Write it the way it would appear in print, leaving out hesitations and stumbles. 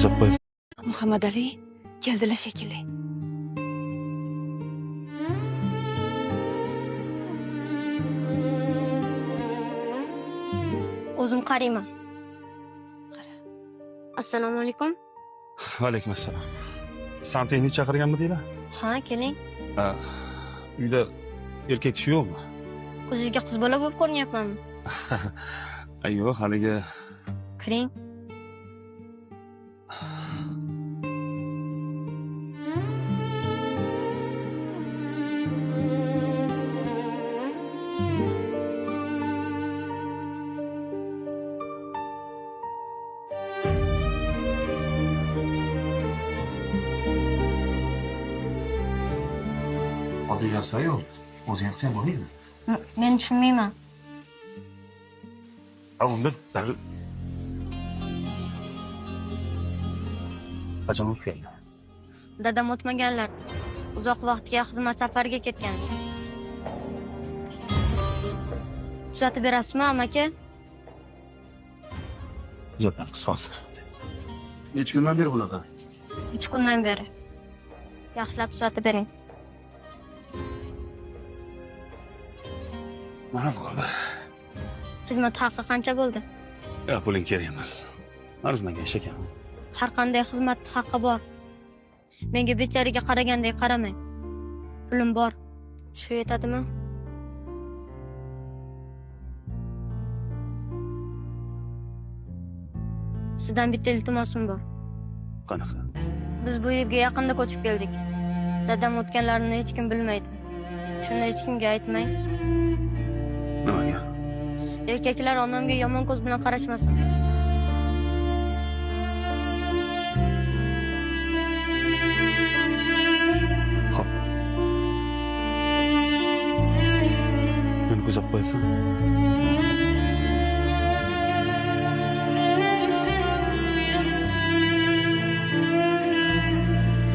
Kuzatib qo'yasan. Muhammad Ali keldilar shekilli. O'zim qarayman. Qara. Assalomu alaykum. Va alaykum assalom. Santexnik chaqirganmidinglar? Ha, keling. Ha, uyda erkak kishi yo'qmi? Ko'zingizga qiz bola bo'lib ko'rinyapmanmi? Yo'q, haligi Kiring. Oddiy narsa-yu, o'zing qilsang bo'lmaydimi? Men tushunmayman. Ha, unda qachon o'tib keldi? Dadam o'tmaganlar. Uzoq vaqtga xizmat safariga ketgan. Tuzatib berasizmi, amaki? Tuzatamiz hozir. Necha kundan beri bunaqa? 3 kundan beri. Yaxshilab tuzatib bering. Mana bo'ldi. Xizmat haqi qancha bo'ldi? Ya, puling kerak emas. Arzimagan ish ekan. Har qanday xizmat haqqi bor. Menga bechariga qaraganday qaramang. Pulim bor. Shu yetadimi? Sizdan bitta iltimosim bor. Qanaqa? Biz bu yerga yaqinda ko'chib keldik. Dadam o'tganlarini hech kim bilmaydi. Shuni hech kimga aytmang. Nimaga? Erkaklar onamga yomon ko'z bilan qarashmasin. Xo'p. Meni kuzatib qo'yasan.